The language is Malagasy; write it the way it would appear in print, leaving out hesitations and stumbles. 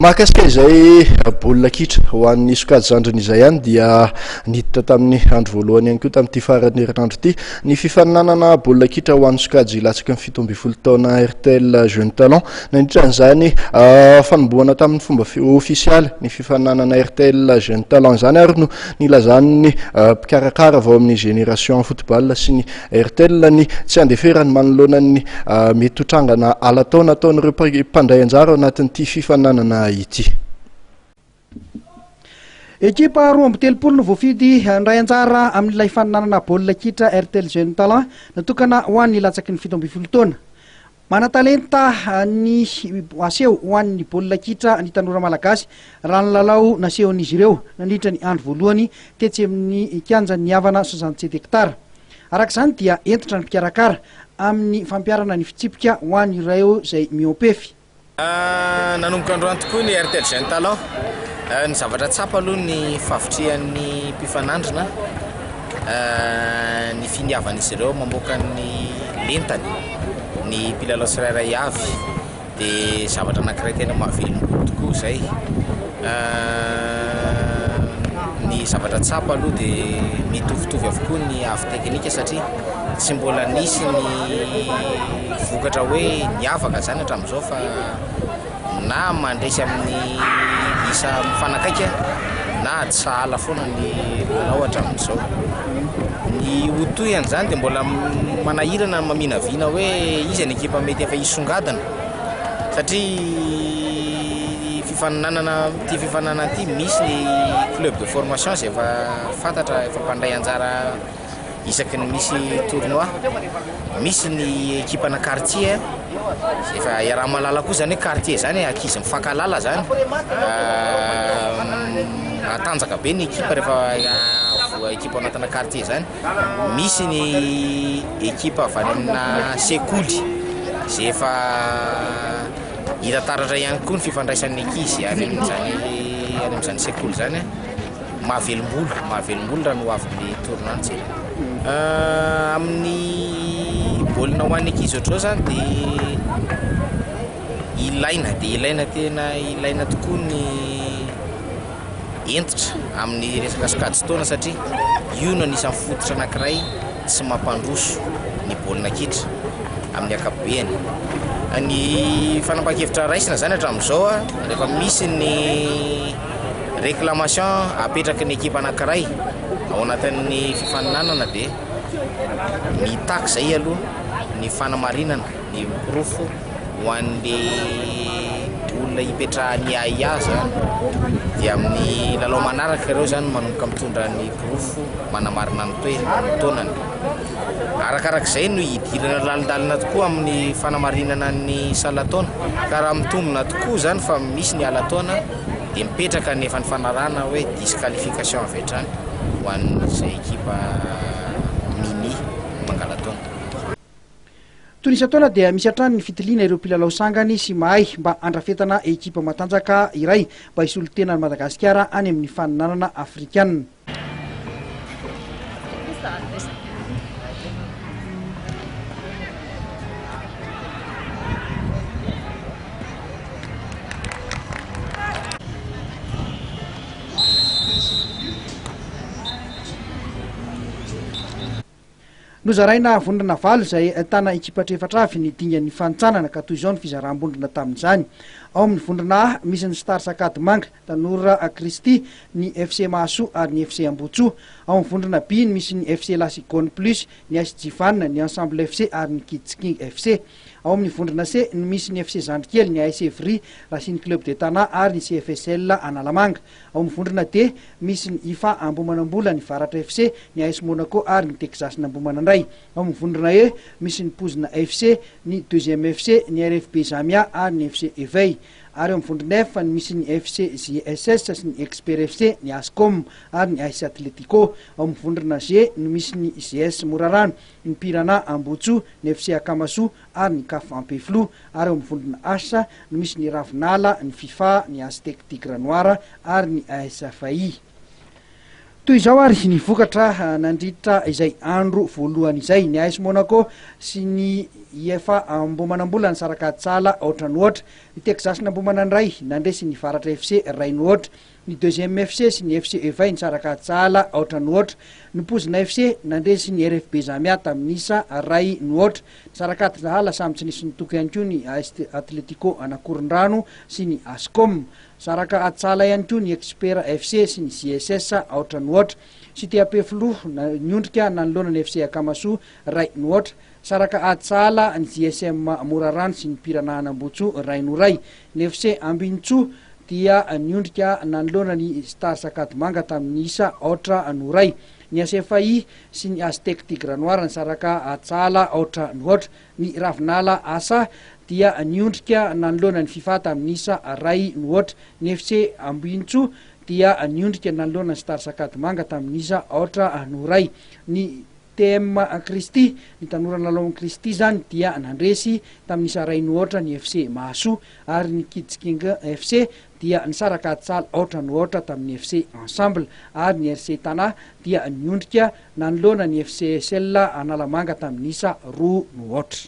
Mahakasika izay baolina kitra ho an'ny sokajy zandriny izay ihany dia niditra tamin'ny andro voalohany ihany koa tamin'ity faran'ny herinandro ity ny fifaninanana baolina kitra ho an'ny sokajy latsaky ny 17 taona Airtel Jeune Talent. Nandritra an'izany fanombohana tamin'ny fomba ofisialy ny fifaninanana Airtel Jeune Talent izany ary no nilazan'ny mpikarakara vao amin'ny Génération Football sy ny Airtel ny tsy handeferany manoloana ny mety ho trangana ala-taona ataon'ireo mpandray anjara ao anatin'ity fifaninanana ity. Ekipa 32 no voafidy handray anjara amin'ilay faninanana baolina kitra Airtel Jeune Talent natokana ho an'ny latsaky ny 17 taona. Manan-talenta ny aseho ho an'ny baolina kitra ny tanora malagasy raha ny lalao nasehon'izy ireo nandritra ny andro voalohany tetsy amin'ny kianjan'ny Havana 67 hectares. Araka izany dia hentitra ny mpikarakara amin'ny fampiharana ny fitsipika ho an'ireo izay mihoam-pefy. Nanomboka androany tokoa ny Airtel Jeune Talent. Ny zavatra tsapa aloha ny fahavitrihan'ny mpifanandrina, ny finiavan'izy ireo mamoaka ny lentany, ny mpilalao tsirairay avy dia zavatra anankiray tena mahavelom-bolo tokoa izay. Ny zavatra tsapa aloha dia mitovitovy avokoa ny avo teknika satria tsy mbola nisy ny vokatra hoe niavaka izany hatramin'izao fa na mandresy amin'ny isa mifanakaiky na ady sahala foana ny lalao hatramin'izao. Ny ho tohin'izany dia mbola manahirana ny maminavina hoe iza ny ekipa mety efa hisongadina satria fifaninanana ity fifaninanana ity misy ny club de formation izay efa fantatra efa mpandray anjara isaky ny misy tournoi, misy ny ekipana quartier efa iaraha-mahalala koa zany hoe quartier zany ankizy mifankahalala zany, matanjaka be ny ekipa rehefa voa ekipa anatina quartier zany, misy ny ekipa avy any amina sekoly zay efa hita taratra ihany koa ny fifandraisan'ny ankizy any amin'izany any amin'izany sekoly zany. Mahavelom-bolo, mahavelom-bolo raha ny ho avin'ny tournoi no jerena. Amin'ny baolina ho an'ny ankizy ohatr'izao izany dia ilaina dia ilaina tena ilaina tokoa ny hentitra amin'ny resaka sokajin-taona satria io no anisan'ny fototra anankiray tsy mampandroso ny baolina kitra amin'ny ankapobeny. Ny fanapahan-kevitra raisina izany hatramin'izao rehefa misy ny Réclamation apetraky ny ekipa anankiray ao anatin'ny fifaninanana dia mitaky izay aloha ny fanamarinana ny porofo ho an'le olona ipetrahan'ny ahiahy zany dia amin'ny lalao manaraka ireo zany manomboka mitondra ny porofo manamarina ny toe ny taonany. Arakarak'izay no hidirana lalindalina tokoa amin'ny fanamarinana ny salan-taona ka raha mitombina tokoa izany fa misy ny ala-taona dia mipetraka ny efa nifanarahana hoe disqualification avy hatrany ho an'izay ekipa mini mangala-taona. Toy ny isan-taona dia misy hatrany ny fitiliana ireo mpilalao sangany sy mahay mba handrafetana ekipa matanjaka iray mba hisolo tena an'i Madagasikara any amin'ny faninanana afrikanina. Nozaraina vondrona valo izay ahitana ekipa efatra avy ny dingan'ny fanintsanana ka toy izao ny fizaram-bondrona tamin'izany. Ao amin'ny vondrona A, misy ny Stars Ankadimanga, Tanora Kristy, ny FC Mahasoa ary ny FC Ambohitsoa. Ao amin'ny vondrona B no misy ny FC La Cigogne Plus, ny AS Jivan, ny Ensemble FC ary ny Kids King FC. Ao amin'ny vondrona C no misy ny FC Zandrikely, ny AS Evry, Racing Club de Tana ary ny CFSL Analamanga. Ao amin'ny vondrona D, misy ny IFA Ambohimanambola, ny Varatra FC, ny AS Monaco ary ny Texas Ambohimanandray. Ao amin'ny vondrona E, misy ny Pozina FC, ny Deuxième FC, ny RFB Zamia ary ny FC Eveil. Ary ao amin'ny vondrona F no misy ny FC JSS sy ny Expert FC, ny Ascom ary ny AS Atletico. Ao amin'ny vondrona G no misy ny GS Morarano, ny Piranha Ambohitsoa, ny FC Akamasoa ary ny Caf Ampefiloha. Ary ao amin'ny vondrona H no misy ny Ravinala, ny Fifa, ny Aztec Tigre Noir ary ny AS FAI. Toy izao ary ny vokatra nandritra izay andro voalohany izay, ny AS Monaco sy ny IFA Ambohimanambola nisaraka sahala aotra no aotra, ny Texas Ambohimanandray nandresy ny Varatra FC iray no aotra, ny Deuxième FC sy ny FC Eveil nisaraka sahala aotra no aotra, ny Pozina FC nandresy ny RFB Zamia tamin'ny isa iray no aotra, nisaraka sahala samy tsy nisy nitoko ihany koa ny AS Atletico Anakorondrano sy ny Ascom. Saraka Atsala ihany koa ny Expert FC sy ny JSS aotra no aotra. Cité Ampefiloha niondrika nanoloana ny FC Akamasoa iray no aotra. Saraka Atsala ny JSM Morarano sy ny Piranha Anambotsoa iray no iray. Ny FC Ambinintsoa dia niondrika nanoloana ny Stars Ankadimanga tamin'ny isa aotra no iray. Ny ACFI sy ny Aztec Tigre Noir nisaraka Atsala aotra no aotra. Ny Ravinala Asa dia niondrika nanoloana ny Fifa tamin'ny isa iray no aotra. Ny FC Ambohintsoa dia niondrika nanoloana ny Stars Ankadimanga tamin'ny isa aotra no iray. Ny TM Kristy, ny tanora nalaon'i Kristy izany, dia nandresy tamin'ny isa iray no aotra ny FC Mahasoa ary ny Kids King FC dia nisaraka ady aotra no aotra tamin'ny FC Ensemble ary ny RC Tana dia niondrika nanoloana ny FCSL Analamanga tamin'ny isa roa no aotra.